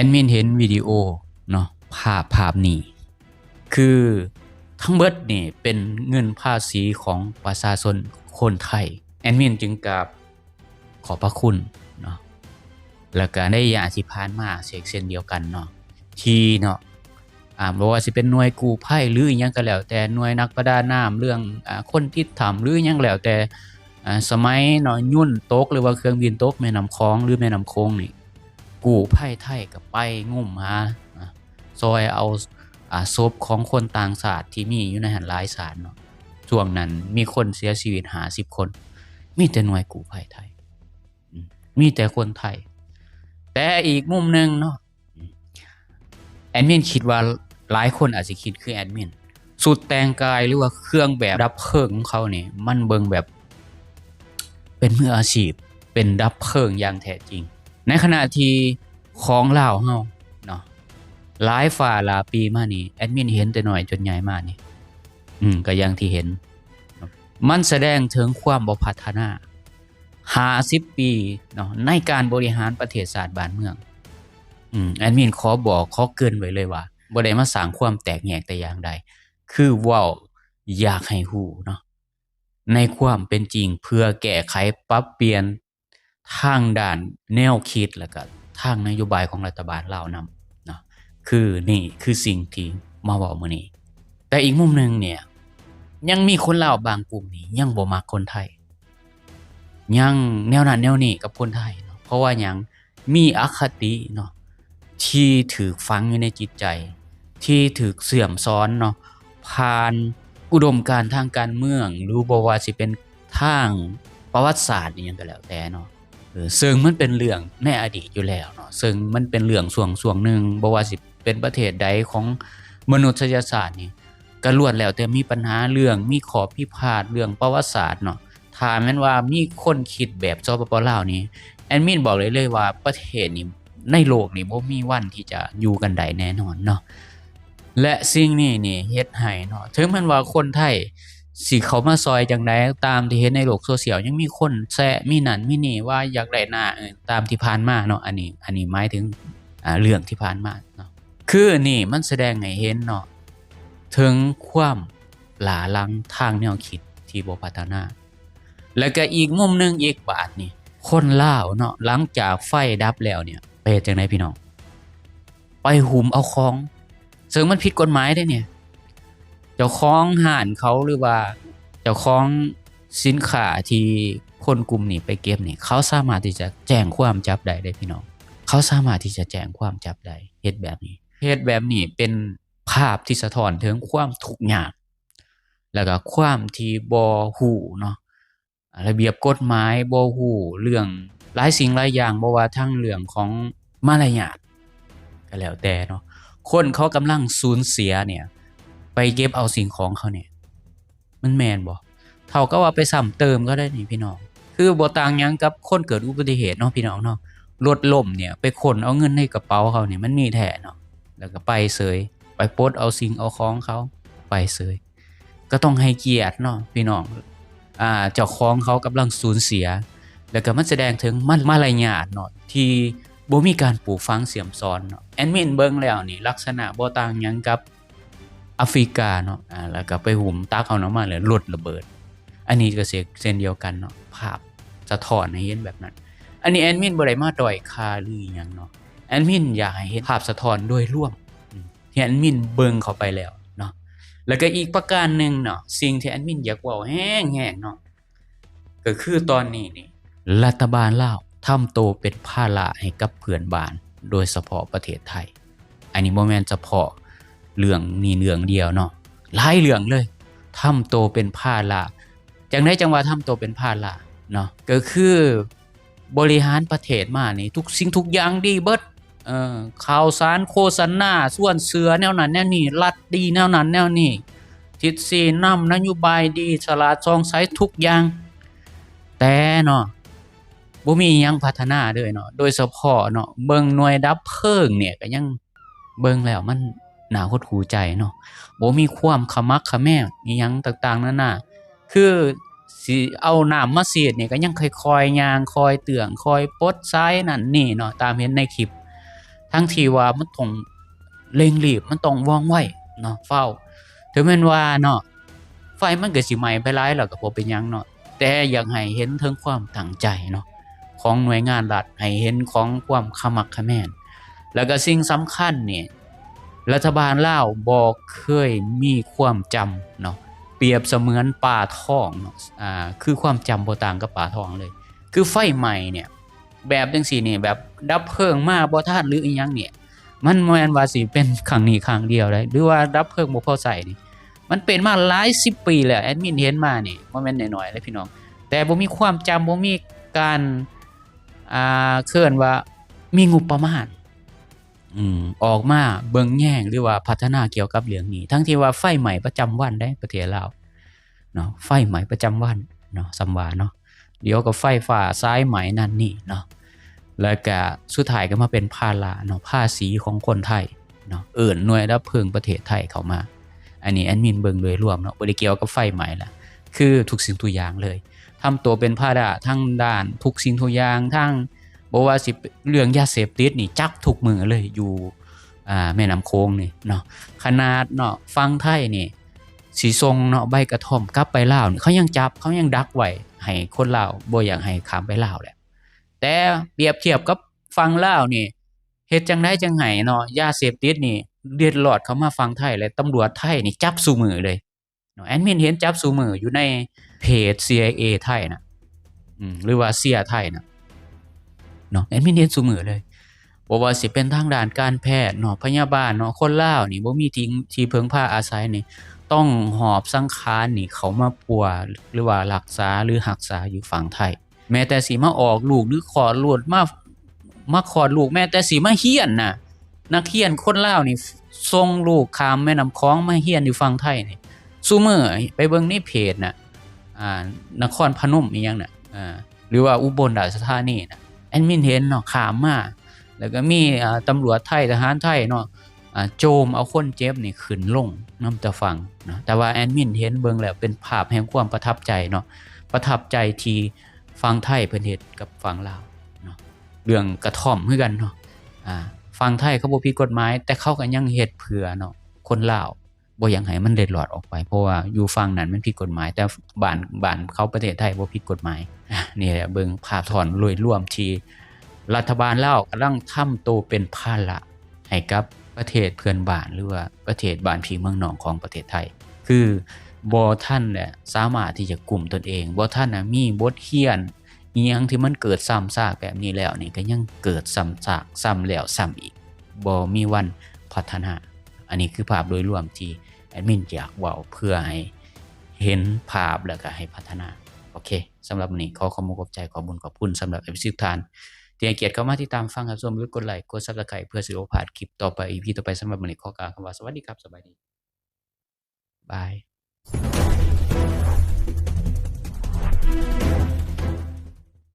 ດມິນເຫັນວິດີໂອເນາະ ພາບ ພາບນີ້ ຄືທັງເບິດນີ້ເປັນເງິນພາສີຂອງປະຊາຊົນຄົນໄທ. ແອດມິນຈຶ່ງກາບຂອບພະຄຸນເນາະ ແລ້ວກະໃນໄລຍະທີ່ຜ່ານມາເຊັ່ນ ເຊັ່ນດຽວກັນເນາະ ທີ່ເນາະ ອ່າ ບໍ່ວ່າຊິເປັນໜ່ວຍກູ້ໄພ ຫຼື ອີ່ຫຍັງກໍແລ້ວແຕ່ ໜ່ວຍນັກປະດານ້ຳ ເລື່ອງ ອ່າ ຄົນຕິດຖ້ຳ ຫຼື ຫຍັງແລ້ວແຕ່ ອ່າ ສະໄໝເນາະ ຍົນຕົກ ຫຼືວ່າເຄື່ອງບິນຕົກແມ່ນ້ຳຂອງ ຫຼື ແມ່ນ້ຳໂຂງນີ້ ກູ້ໄພໄທກໍໄປງົມຫາ ອ່າ ຊ່ອຍເອົາ ອ່າ ສົບຂອງຄົນຕ່າງຊາດທີ່ມີຢູ່ໃນຫັ້ນຫຼາຍຊາດເນາະ. ຊ່ວງນັ້ນມີຄົນເສຍຊີວິດຫ້າສິບຄົນ ມີແຕ່ໜ່ວຍກູ້ໄພໄທ ອືມ ມີແຕ່ຄົນໄທ. ແຕ່ອີກມຸມໜຶ່ງເນາະ ແອດມິນຄິດວ່າຫຼາຍຄົນອາດຊິຄິດຄືແອດມິນ ຊຸດແຕ່ງກາຍ ຫຼືວ່າເຄື່ອງແບບດັບເພີງຂອງເຂົານີ້ ມັນເບິ່ງແບບເປັນມືອາຊີບ ເປັນດັບເພີງຢ່າງແທ້ຈິງ. ໃນຂະນະທີ່ຂອງລາວເຮົາເນາະ ຫຼາຍຟ້າຫຼາຍປີມານີ້ ແອດມິນເຫັນແຕ່ນ້ອຍຈົນໃຫຍ່ມານີ້ ອືມ ກໍຢ່າງທີ່ເຫັນ ມັນສະແດງເຖິງຄວາມບໍ່ພັດທະນາ ຫ້າສິບປີເນາະ ໃນການບໍລິຫານປະເທດຊາດບ້ານເມືອງ. ອືມ ແອດມິນຂໍບອກ ຂໍເກີ່ນໄວ້ເລີຍວ່າ ບໍ່ໄດ້ມາສ້າງຄວາມແຕກແຍກແຕ່ຢ່າງໃດ ຄືເວົ້າຢາກໃຫ້ຮູ້ເນາະ ໃນຄວາມເປັນຈິງ ເພື່ອແກ້ໄຂປັບປ່ຽນທາງດ້ານແນວຄິດ ແລ້ວກະທາງນະໂຍບາຍຂອງລັດຖະບານລາວນຳເນາະ. ຄືນີ້ຄືສິ່ງທີ່ມາເວົ້າມື້ນີ້. ແຕ່ອີກມຸມໜຶ່ງເນີ້ຍ ຍັງມີຄົນລາວບາງກຸ່ມນີ້ຍັງບໍ່ມັກຄົນໄທ ຍັງແນວນັ້ນແນວນີ້ກັບຄົນໄທເນາະ. ເພາະວ່າຫຍັງ? ມີອະຄະຕິເນາະ ທີ່ຖືກຝັງຢູ່ໃນຈິດໃຈ ທີ່ຖືກເຊື່ອມສອນເນາະ ຜ່ານອຸດົມການທາງການເມືອງ ຫຼື ບໍ່ວ່າຊິເປັນທາງປະຫວັດສາດອີ່ຫຍັງກໍແລ້ວແຕ່ເນາະ. ເຊິ່ງມັນເປັນເລື່ອງໃນອະດີດຢູ່ແລ້ວເນາະ ເຊິ່ງມັນເປັນເລື່ອງຊ່ວງ ຊ່ວງໜຶ່ງ ບໍ່ວ່າຊິເປັນປະເທດໃດຂອງມະນຸດສະຍະຊາດນີ້ ກໍລ້ວນແລ້ວແຕ່ມີບັນຫາເລື່ອງ ມີຂໍ້ພິພາດເລື່ອງປະຫວັດສາດເນາະ. ຖ້າແມ່ນວ່າມີຄົນຄິດແບບ ສປປ ລາວນີ້ ແອດມິນບອກໄດ້ເລີຍວ່າປະເທດນີ້ ໃນໂລກນີ້ບໍ່ມີວັນທີ່ຈະຢູ່ກັນໄດ້ແນ່ນອນເນາະ. ແລະ ສິ່ງນີ້ນີ້ເຮັດໃຫ້ເນາະ ເຖິງແມ່ນວ່າຄົນໄທຊິເຂົ້າມາຊ່ອຍຈັ່ງໃດ ຕາມທີ່ເຫັນໃນໂລກໂຊຊຽວ ຍັງມີຄົນແຊະ ມີນັ້ນມີນີ້ ວ່າຢາກໄດ້ໜ້າ ເອີ ຕາມທີ່ຜ່ານມາເນາະ. ອັນນີ້ ອັນນີ້ໝາຍເຖິງ ອ່າ ເລື່ອງທີ່ຜ່ານມາເນາະ. ຄືນີ້ມັນສະແດງໃຫ້ເຫັນເນາະ ເຖິງຄວາມຫຼ້າຫຼັງທາງແນວຄິດທີ່ບໍ່ພັດທະນາ. ແລ້ວກະອີກມຸມໜຶ່ງອີກບາດນີ້ ຄົນລາວເນາະ ຫຼັງຈາກໄຟດັບແລ້ວເນ່ຍ ໄປເຮັດຈັ່ງໃດພີ່ນ້ອງ? ໄປຫຸ້ມເອົາຂອງ ເຊິ່ງມັນຜິດກົດໝາຍເດ້ເນ່ຍ. ເຈົ້າຂອງຮ້ານເຂົາ ຫຼືວ່າເຈົ້າຂອງສິນຄ້າທີ່ຄົນກຸ່ມນີ້ໄປເກັບນີ້ ເຂົາສາມາດທີ່ຈະແຈ້ງຄວາມຈັບໄດ້ເດ້ພີ່ນ້ອງ ເຂົາສາມາດທີ່ຈະແຈ້ງຄວາມຈັບໄດ້ ເຮັດແບບນີ້ ເຮັດແບບນີ້ເປັນ ພາບທີ່ສະທ້ອນເຖິງຄວາມທຸກຍາກ ແລ້ວກໍຄວາມທີ່ບໍ່ຮູ້ເນາະ ລະບຽບກົດໝາຍ ບໍ່ຮູ້ເລື່ອງຫຼາຍສິ່ງຫຼາຍຢ່າງ ບໍ່ວ່າທັງເລື່ອງຂອງມາລະຍາດກໍແລ້ວແຕ່ເນາະ. ຄົນເຂົາກຳລັງສູນເສຍເນ່ຍ ໄປເກັບເອົາສິ່ງຂອງເຂົາເນ່ຍ ມັນແມ່ນບໍ່? ເທົ່າກັບວ່າໄປຊ້ຳເຕີມເຂົາໄດ້ນີ້ພີ່ນ້ອງ ຄືບໍ່ຕ່າງຫຍັງກັບຄົນເກີດອຸບັດຕິເຫດເນາະພີ່ນ້ອງເນາະ. ລົດລົ້ມເນ່ຍ ໄປຄົ້ນເອົາເງິນໃນກະເປົາເຂົານີ້ ມັນມີແທ້ເນາະ ແລ້ວກໍໄປເສີຍ ໄປປົດເອົາສິ່ງເອົາຂອງເຂົາ ໄປເສີຍ. ກໍຕ້ອງໃຫ້ກຽດເນາະພີ່ນ້ອງ ອ່າ ເຈົ້າຂອງເຂົາກຳລັງສູນເສຍ ແລ້ວກໍມັນສະແດງເຖິງມາ ມາລະຍາດເນາະ ທີ່ບໍ່ມີການປູກຝັງເຊື່ອມສອນເນາະ. ແອດມິນເບິ່ງແລ້ວນີ້ ລັກສະນະບໍ່ຕ່າງຫຍັງກັບ ອາຟຣິກາເນາະ ອ່າ ແລ້ວກໍໄປຫຸ້ມຕັກເອົານ້ຳມັນ ແລ້ວລົດລະເບີດ. ອັນນີ້ກໍເຊັ່ນ ເຊັ່ນດຽວກັນເນາະ ພາບສະທ້ອນໃຫ້ເຫັນແບບນັ້ນ. ອັນນີ້ແອດມິນບໍ່ໄດ້ມາດ້ອຍຄ່າ ຫຼື ອີ່ຫຍັງເນາະ ແອດມິນຢາກໃຫ້ເຫັນພາບສະທ້ອນໂດຍລວມ ອືມ ທີ່ແອດມິນເບິ່ງເຂົ້າໄປແລ້ວເນາະ. ແລ້ວກໍອີກປະການໜຶ່ງເນາະ ສິ່ງທີ່ແອດມິນຢາກເວົ້າແຮງໆເນາະ ກໍຄືຕອນນີ້ນີ້ ລັດຖະບານລາວທຳໂຕເປັນພາລະໃຫ້ກັບເພື່ອນບ້ານ ໂດຍສະເພາະປະເທດໄທ. ອັນນີ້ບໍ່ແມ່ນສະເພາະເລື່ອງນີ້ເລື່ອງດຽວເນາະ ຫຼາຍເລື່ອງເລີຍ ທຳໂຕເປັນພາລະ. ຈັ່ງໃດຈັ່ງວ່າທຳໂຕເປັນພາລະເນາະ ກໍຄືບໍລິຫານປະເທດມານີ້ ທຸກສິ່ງທຸກຢ່າງດີເບິດ ເອີ ຂ່າວສານໂຄສະນາຊວນເຊື່ອແນວນັ້ນແນວນີ້ ລັດດີແນວນັ້ນແນວນີ້ ທິດຊີ້ນຳນະໂຍບາຍດີ ສະຫຼາດສ່ອງໃສທຸກຢ່າງ ແຕ່ເນາະ ບໍ່ມີຫຍັງພັດທະນາເລີຍເນາະ. ໂດຍສະເພາະເນາະ ເບິ່ງໜ່ວຍດັບເພີງເນ່ຍ ກໍຍັງເບິ່ງແລ້ວມັນໜ້າຫົດຫູ່ໃຈເນາະ ບໍ່ມີຄວາມຂະມັກຂະແມງອີ່ຫຍັງຕ່າງໆນານາ. ຄືຊິເອົານ້ຳມາສີດນີ້ ກໍຍັງຄ່ອຍໆຍ່າງ ຄ່ອຍເຕື້ອງ ຄ່ອຍປົດສາຍນັ້ນນີ້ເນາະ ຕາມເຫັນໃນຄລິບ. ທັງທີ່ວ່າມັນຕ້ອງເລັ່ງຣີບ ມັນຕ້ອງວ່ອງໄວເນາະ ຟ້າວ. ເຖິງແມ່ນວ່າເນາະ ໄຟມັນກໍຊິໄໝ້ໄປຫຼາຍແລ້ວກໍບໍ່ເປັນຫຍັງເນາະ ແຕ່ຢາກໃຫ້ເຫັນເຖິງຄວາມຕັ້ງໃຈເນາະ ຂອງໜ່ວຍງານລັດ ໃຫ້ເຫັນຂອງຄວາມຂະໝັກຂະແມນ. ແລ້ວກໍສິ່ງສຳຄັນນີ້ ລັດຖະບານລາວບໍ່ເຄີຍມີຄວາມຈຳເນາະ ປຽບສະເໝືອນປາທອງເນາະ ອ່າ ຄືຄວາມຈຳບໍ່ຕ່າງກັບປາທອງເລີຍ. ຄືໄຟໄໝ້ນີ້ ແບບຈັ່ງຊີ້ນີ້ ແບບດັບເພີງມາບໍ່ທັນ ຫຼືອີ່ຫຍັງນີ້ ມັນບໍ່ແມ່ນວ່າຊິເປັນຄັ້ງນີ້ຄັ້ງດຽວໃດ ຫຼືວ່າດັບເພີງບໍ່ພໍໃຊ້ນີ້ ມັນເປັນມາຫຼາຍສິບປີແລ້ວ. ແອດມິນເຫັນມານີ້ບໍ່ແມ່ນນ້ອຍໆເດ້ພີ່ນ້ອງ ແຕ່ບໍ່ມີຄວາມຈຳ ບໍ່ມີການ ອ່າ ເອີ້ນວ່າມີງົບປະມານ ອືມ ອອກມາເບິ່ງແຍງ ຫຼືວ່າພັດທະນາກ່ຽວກັບເລື່ອງນີ້ ທັງທີ່ວ່າໄຟໄໝ້ປະຈຳວັນໃດປະເທດລາວເນາະ ໄຟໄໝ້ປະຈຳວັນເນາະ ສ່ຳວ່າເນາະ ດຽວກໍໄຟຟ້າສາຍໄໝ້ນັ້ນນີ້ເນາະ ແລ້ວກະສຸດທ້າຍກໍມາເປັນພາລະເນາະ ພາສີຂອງຄົນໄທເນາະ ເອີ້ນໜ່ວຍດັບເພີງປະເທດໄທເຂົ້າມາ. ອັນນີ້ແອດມິນເບິ່ງໂດຍລວມເນາະ ບໍ່ໄດ້ກ່ຽວກັບໄຟໄໝ້ລະ ຄືທຸກສິ່ງທຸກຢ່າງເລີຍ ທຳຕົວເປັນພາລະທາງດ້ານທຸກສິ່ງທຸກຢ່າງ ທັງບໍ່ວ່າຊິເລື່ອງຢາເສບຕິດນີ້ ຈັບທຸກມື້ເລີຍຢູ່ ອ່າ ແມ່ນ້ຳໂຂງນີ້ເນາະ. ຂະໜາດເນາະ ຝັ່ງໄທນີ້ ຊິສົ່ງເນາະ ໃບກະທ່ອມກັບໄປລາວນີ້ ເຂົາຍັງຈັບ ເຂົາຍັງດັກໄວ້ ໃຫ້ຄົນລາວບໍ່ຢາກໃຫ້ຂ້າມໄປລາວແຫຼະ. ແຕ່ປຽບທຽບກັບຝັ່ງລາວນີ້ ເຮັດຈັ່ງໃດຈັ່ງໃຫ້ເນາະ ຢາເສບຕິດນີ້ເລັດລອດເຂົ້າມາຝັ່ງໄທ ແລະ ຕຳຫຼວດໄທນີ້ຈັບຊຸມື້ເລີຍເນາະ. ແອດມິນເຫັນຈັບຊຸມື້ຢູ່ໃນເພຈ ຊີໄອເອ ໄທນະ ອືມ ຫຼືວ່າເຊຍໄທນະເນາະ ແອດມິນເຫັນຊຸມື້ເລີຍ. ບໍ່ວ່າຊິເປັນທາງດ້ານການແພດເນາະ ພະຍາບານເນາະ ຄົນລາວນີ້ບໍ່ມີທີ່ ທີ່ເພິ່ງພາອາໄສນີ້ ຕ້ອງຫອບສັງຂານນີ້ເຂົ້າມາປົວ ຫຼືວ່າລັກສາ ຫຼືຮັກສາຢູ່ຝັ່ງໄທ. ແມ້ແຕ່ຊິມາອອກລູກ ຫຼືຄອດລູກ ມາ ມາຄອດລູກ ແມ້ແຕ່ຊິມາຮຽນນະ ນັກຮຽນຄົນລາວນີ້ສົ່ງລູກຂ້າມແມ່ນ້ຳຂອງມາຮຽນຢູ່ຝັ່ງໄທນີ້ ຊຸມື້ ໄປເບິ່ງໃນເພຈນະ ອ່າ ນະຄອນພະນົມອີ່ຫຍັງນະ ອ່າ ຫຼືວ່າອຸບົນລາຊະທານີນະ ແອດມິນເຫັນເນາະ ຂ້າມມາ ແລ້ວກໍມີ ອ່າ ຕຳຫຼວດໄທ ທະຫານໄທເນາະ ອ່າ ໂຈມເອົາຄົນເຈັບນີ້ຂຶ້ນລົງນຳແຕ່ຝັ່ງເນາະ. ແຕ່ວ່າແອດມິນເຫັນເບິ່ງແລ້ວເປັນພາບແຫ່ງຄວາມປະທັບໃຈເນາະ ປະທັບໃຈທີ່ຝັ່ງໄທເພິ່ນເຮັດກັບຝັ່ງລາວເນາະ. ເລື່ອງກະທ່ອມຄືກັນເນາະ ອ່າ ຝັ່ງໄທເຂົາບໍ່ຜິດກົດໝາຍ ແຕ່ເຂົາກໍຍັງເຮັດເພື່ອເນາະ ຄົນລາວ ບໍ່ຢາກໃຫ້ມັນເລັດລອດອອກໄປ ເພາະວ່າຢູ່ຝັ່ງນັ້ນມັນຜິດກົດໝາຍ ແຕ່ບ້ານ ບ້ານເຂົາປະເທດໄທບໍ່ຜິດກົດໝາຍ. ອ່າ ນີ້ແຫຼະ ເບິ່ງພາບຖ້ອນໂດຍລວມທີ່ລັດຖະບານລາວກຳລັງທຳໂຕເປັນພາລະໃຫ້ກັບປະເທດເພື່ອນບ້ານ ຫຼືວ່າປະເທດບ້ານພີ່ເມືອງນ້ອງຂອງປະເທດໄທ ຄືບໍ່ທັນແຫຼະສາມາດທີ່ຈະກຸມຕົນເອງ ບໍ່ທັນນະມີບົດຮຽນ ອີ່ຫຍັງທີ່ມັນເກີດຊ້ຳຊາກແບບນີ້ແລ້ວນີ້ ກໍຍັງເກີດຊ້ຳຊາກ ຊ້ຳແລ້ວຊ້ຳອີກ ບໍ່ມີວັນພັດທະນາ. ອັນນີ້ຄືພາບໂດຍລວມທີ່ແອດມິນຢາກເວົ້າ ເພື່ອໃຫ້ເຫັນພາບ ແລ້ວກໍໃຫ້ພັດທະນາ. ໂອເຄ ສຳລັບມື້ນີ້ຂໍຂອບມຸກຂອບໃຈ ຂອບບຸນຂອບຄຸນສຳລັບເອັຟຊີທຸກທ່ານ ທີ່ໃຫ້ກຽດເຂົ້າມາຕິດຕາມຟັງຮັບຊົມ ຫຼືກົດໄລ ກົດ Subscribe ເພື່ອຊິບໍ່ພາດຄລິບຕໍ່ໄປ ອີພີຕໍ່ໄປ. ສຳລັບມື້ນີ້ຂໍກ່າວຄຳວ່າສະຫວັດດີຄັບ ສະບາຍດີ. ບາຍ.